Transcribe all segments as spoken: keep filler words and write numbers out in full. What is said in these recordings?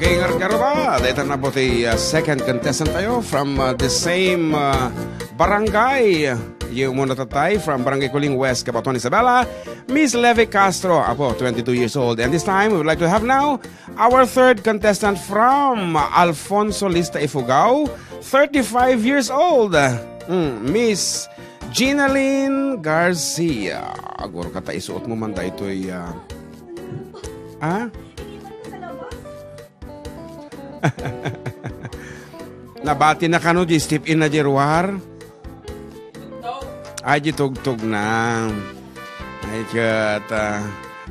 Ngarud-ngarud, dayta na po ti, uh, second contestant tayo from, uh, the same, uh, barangay. Yung muna tatay from Barangay Kuling West, Cabatuan, Isabela, Miss Levy Castro, apo, twenty-two years old. And this time, we would like to have now our third contestant from Alfonso Lista, Ifugao, thirty-five years old. Mm, Miss Ginalyn Garcia. Agor ka ta isuot mo man daytoy, ah. Ah? Nabati na kano di step in na di ruar? Ay, di tugtog na. Ay, ket, ah,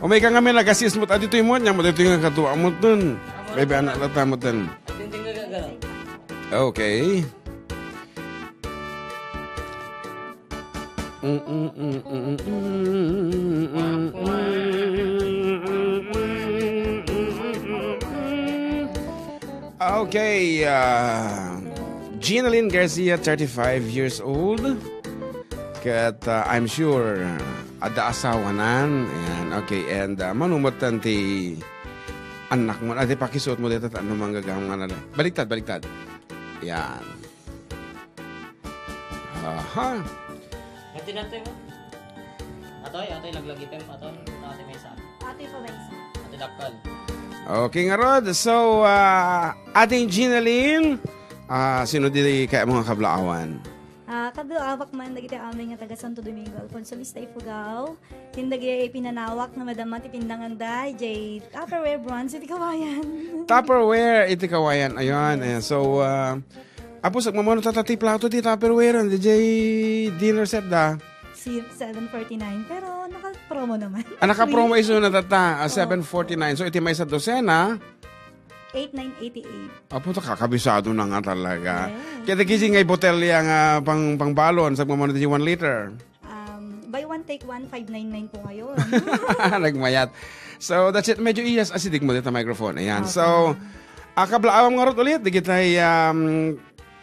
umay ka nga may nagasis mo, adi to imot niya, mo dito yung kaduwa mo dun. Baby, anak na tamo dun. Okay. Okay, uh, Ginalyn Garcia, thirty-five years old. Ket, uh, I'm sure, uh, adda asawanan. Ayan, okay. And, uh, manumot ti anak mo. Adi, pakisuot mo dito, ano, manggagam nga na. Baliktad, baliktad. Yan. Aha. Ati na to, eh. Atoy, atoy, laglagipem, aton, ati maysa. Ati pa maysa. Ati dakkel. Okay, ngarud. So, ah, Ate Ginalyn, ah, sino di kaya mga kablaawan? Ah, kablaawak man dagiti amin nga taga Santo Domingo, Alfonso Lista, Ifugao. Ken dagiti pinanawak nga madama ti pindanganda, jay Tupperware bronze iti kawayan. Tupperware iti kawayan. Ayun, eh. So, ah, apo, sagmamano tata ti plato ti Tupperware, di jay dinner set da? Si seven forty-nine, pero naka-promo naman. Ah, naka-promo isu na tata, ah, Oo. seven forty-nine. So, iti maysa dosena, Eight nine eighty-eight. Apo, ta kakabisado na nga talaga. Yes. Kaya iti nga botelya nga pang, pangbalon, sagmamano ti one liter. Um, buy one, take one, five nine nine po ngayon. Nagmayat. So, that's it. Medyo iyas-asidig mo dita microphone. Ayan. Okay. So, ah, kablaawam ngarud ulit. Digitay, um,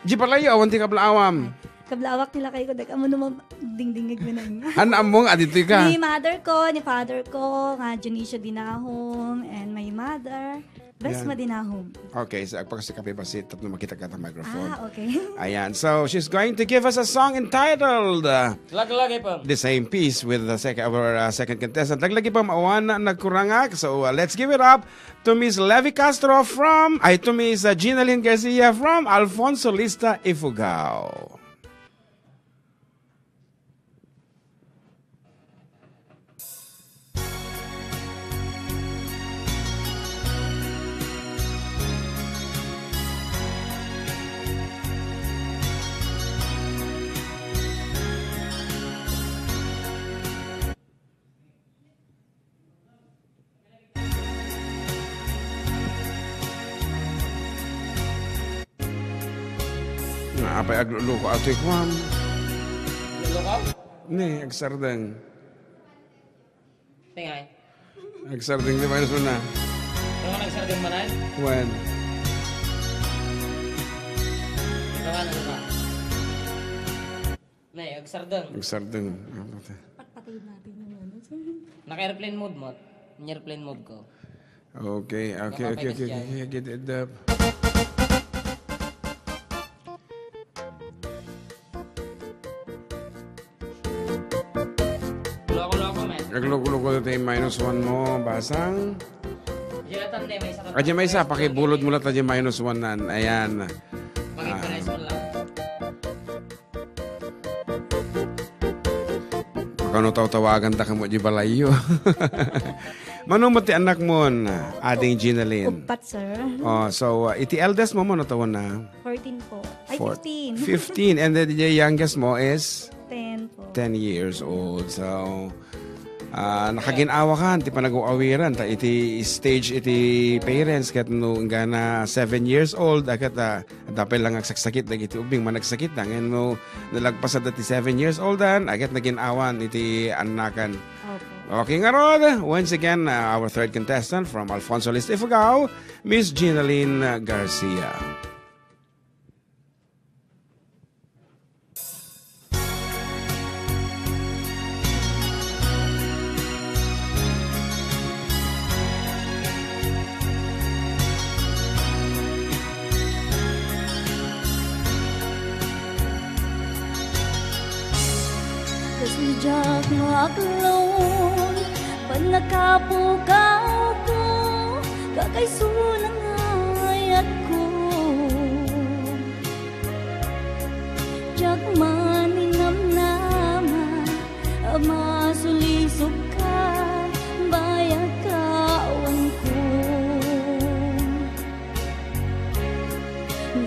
di pala iyo, awan ti kablaawam. Kablaawak ti lakay ko, dek, amo naman, dingdingig mo na yun. Ano among adito ka? Ni mother ko, ni father ko, nga Dionisio Dinahom, and my mother. Best Yan. Madinahom. Okay, so agpakasikapi basit tapno makita ka ta microphone. Ah, okay. Ayan. So, she's going to give us a song entitled, uh, Laglagipem. The same piece with the sec-, our, uh, second contestant. Laglagipem, awan nagkurangak. So, uh, let's give it up to Miss Levy Castro from, ay, to Miss, uh, Ginalyn Garcia from Alfonso Lista, Ifugao. Nga apay agluluko atoy kuam. Lulukaw? Ne, agsardeng. Tingay. Agsardeng di minus one na. Ano nga nagsardeng manay? When? Ito nga, ano ka? Nay, agsardeng. Agsardeng. Ano to? Patpatayin natin yung ano. Naka-airplane mode mo. In-airplane mode ko. Okay, okay, okay, okay, okay, okay, okay, okay, okay. Loko-loko, men. Nagloko-loko na tayo, minus one mo, basang. Jonathan, ne, may isa ka. Ah, di may isa, pakibulod mo lang tayo, minus one nan. Ayan. Maging Ah. Price mo lang. Kano tawtawagan ta kamo di balayyo? Mano mo ti anak mo, Ading Ginalyn? Upat, sir. Oh, so, uh, iti eldest mo, mano taon na? Fourteen po. Ay, Four-, fifteen. Fifteen. And then, the youngest mo is? Ten po. Ten years old. So, ah, nakaginawa kan ti panag-uawiran ta iti stage iti parents ket no inggana seven years old, a ket, ah, dapay lang agsaksakit dagiti ubbing, managsakit da. Ngem no nalagpas da ti seven years old dan, a ket naginawan iti annakan. Opo. Okay, ngarud, once again, uh, our third contestant from Alfonso Lista, Ifugao, Miss Ginalyn Garcia. Kasdiak nga aklon, pannakapukawko, kakaisuna nga ayatko. Diak maninamnama a masulisogka, bayat kawanko.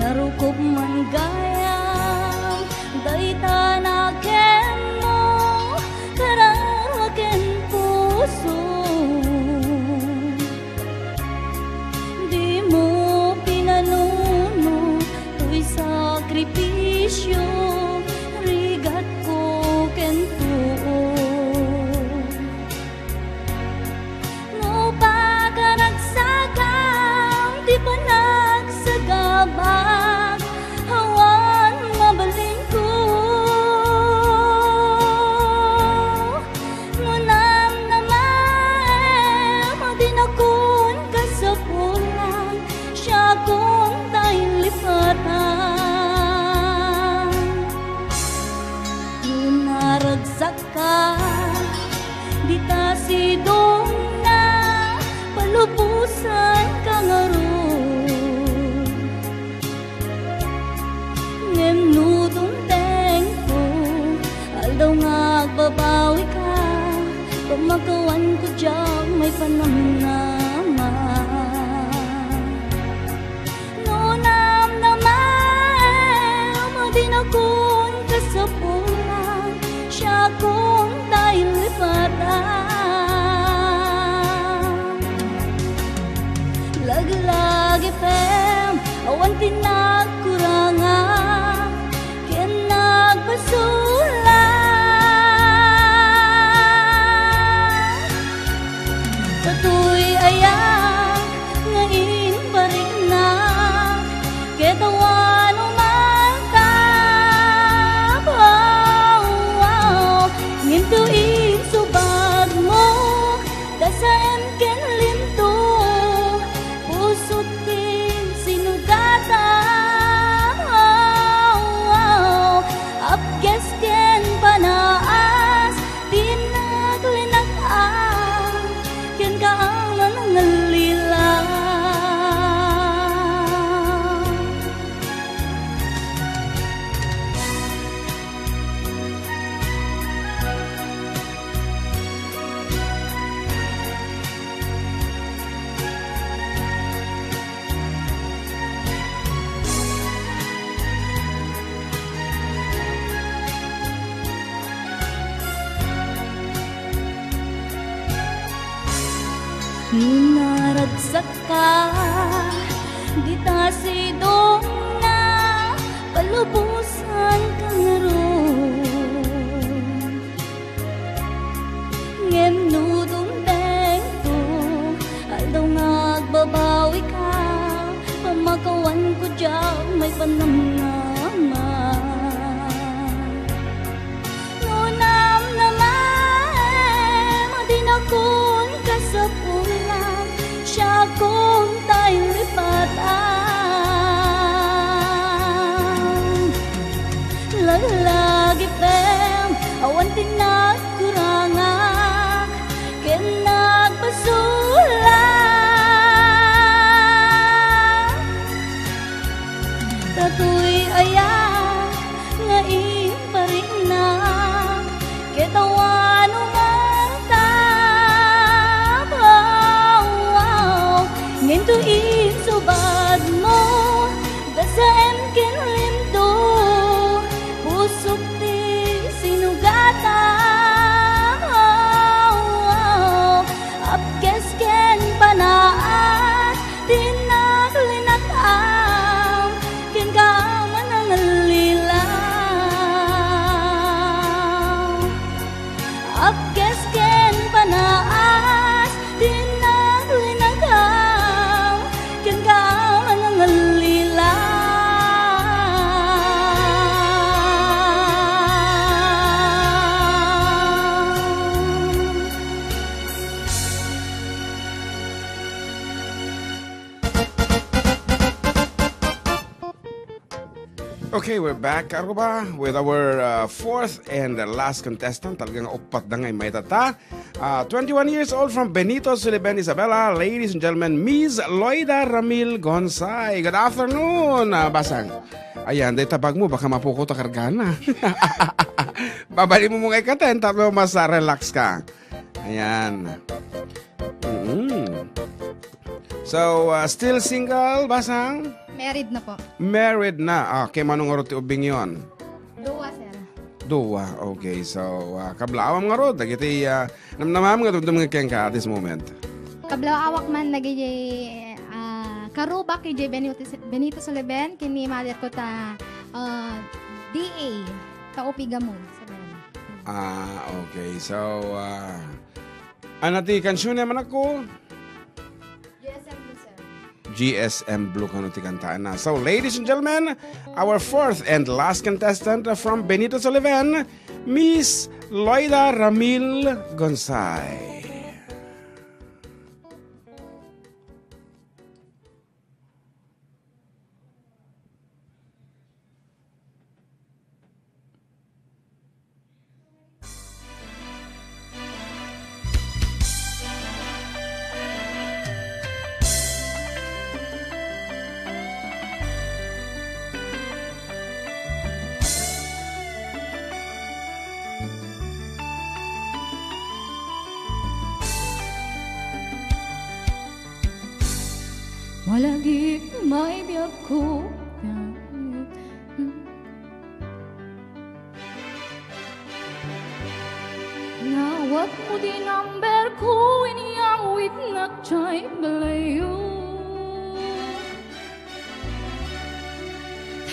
Narukop man gayam dayta nakemmo, kararua ken puso. Dimo pinanuno toy sakripisio, rigatko ken tuo. No pakaragsakam ti panagsagabak, awan mabalinko. No namnamaem a dinakon kasapulan, siakon ta inlipatan. No naragsak ka, dita sidongna, palubosanka ngarud. Ngem no dumtengko, aldaw nga agbabawika, pamakawanko diak maipanamnama. No namnamaem a dinakon kasapulan, siakon ta inlipatan. Laglagipem, awan ti nagkurangak ken nagpasulak. Datoy aya nga impariknak, ket awan umantabaw. Ngem to insubadmo, dasaem ken linto, pusot ti sinugatan. Apges ken panaas, ti naglinag-am kenka a manangallilaw. Naragsakka dita sidongna, palubosanka ngarud. Ngem no dumtengto, aldaw nga agbabawika, pamakawanko diak maipanamnama. No namnamaem a dinakon kasapulan, siakon ta inlipatan. Laglagipem, awan ti nagkurangak ken nagpasulak. Datoy aya nga impariknak, ket awan umantabaw. Ngem to insubadmo, dasaem ken linto, pusok ti sinugatan. Okay, we're back, Aruba, with our uh, fourth and last contestant. Talagang uppat da nga may tata. Uh, twenty-one years old from Benito Suliben, Isabela. Ladies and gentlemen, Miss Loida Ramil Gonsay. Good afternoon, uh, Basang. Ayan, day tabag mo, baka mapukot a kargana. Babali mo mga ikaten, tapos mas uh, relax ka. Ayan. Mm-mm. So, uh, still single, Basang? Married na po. Married na. Ah, kay manong ngarud ti ubing yon? Dua, sir. Dua. Okay. So, uh, kablaawam ngarud dagiti uh, namnamam nga dumdum nga kenka at this moment. Kablaawak man dagiti uh, karubak iti Benito, Benito Suleben, ken ni mother ko ta uh, D A, ta Upigamu. Ah, okay. So, uh, Ana ti kansione, manakko? G S M Blue, sir. G S M Blue kano ti kantaanna. So, ladies and gentlemen, our fourth and last contestant from Benito Sullivan, Miss Loida Ramil Gonsay. Malagip may biagko. Nawat mo di number ko, inyawitnak jay balayo.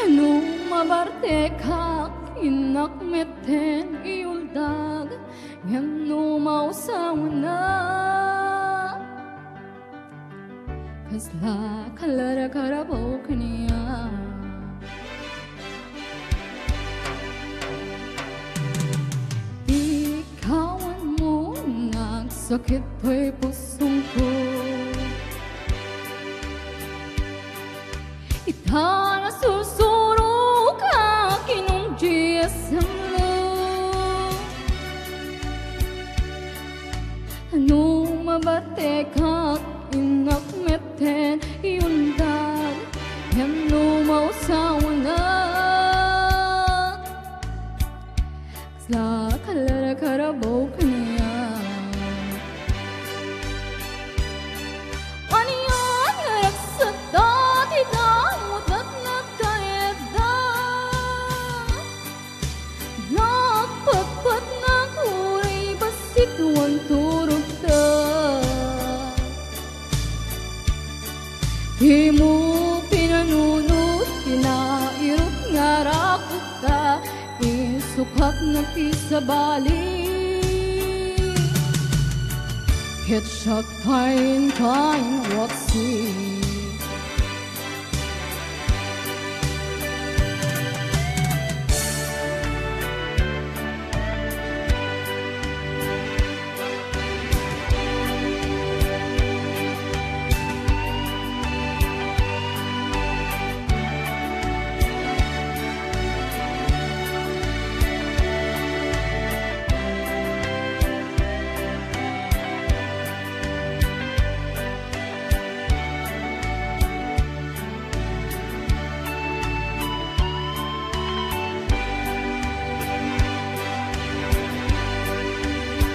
No mabartekak, innak metten iuldag, ngem no mausawanak, kasla kalkarabaw kaniak. Ikaw mo nagsakit toy pusongko. Ita nasursurok a kinungji a sanglo. No mabatekak, innak metten iundag, ngem no mausawanak, kasla kalkarabaw kaniak. Ania nga ragsakda ti damo ket nagkayatda. Nagpatpatnak uray bassit wen turogda. Dimo pinanunot ti nairut nga rakupda, isukatna ti sabali. Ket siak pay inka inwaksi.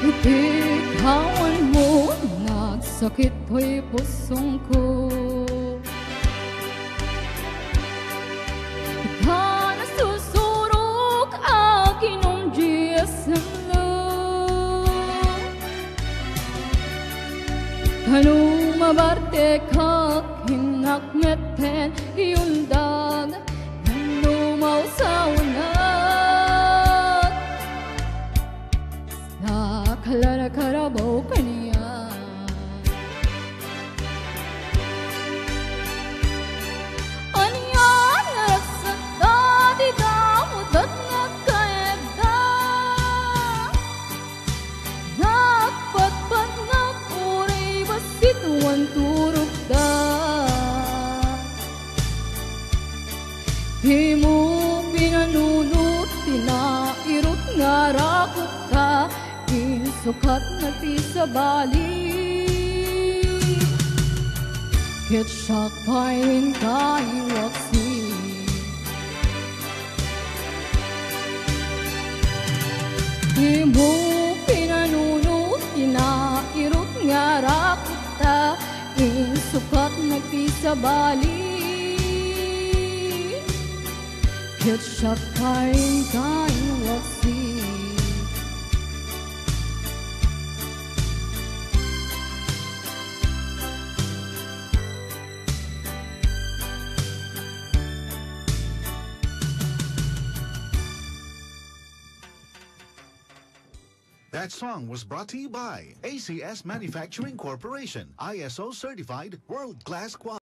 Iti kawan mo, nagsakit toy pusongko. Ita nasursurok a kinungji a sanglo. Ta no mabartekak, innak metten iundag, no mausawanak, kasla kalkarabaw kaniak. Ania nga ragsakda ti damo ket nagkayatda. Nagpatpatnak uray bassit wen turogda. nga rakupta, insukat nagpisabali. Ket siak pay inkainwaksi. Dimo pinanunot ti nairut nga rakupta, insukat nagpisabali. Ket siak pay inkainwaksi. That song was brought to you by A C S Manufacturing Corporation, I S O certified, world-class quality.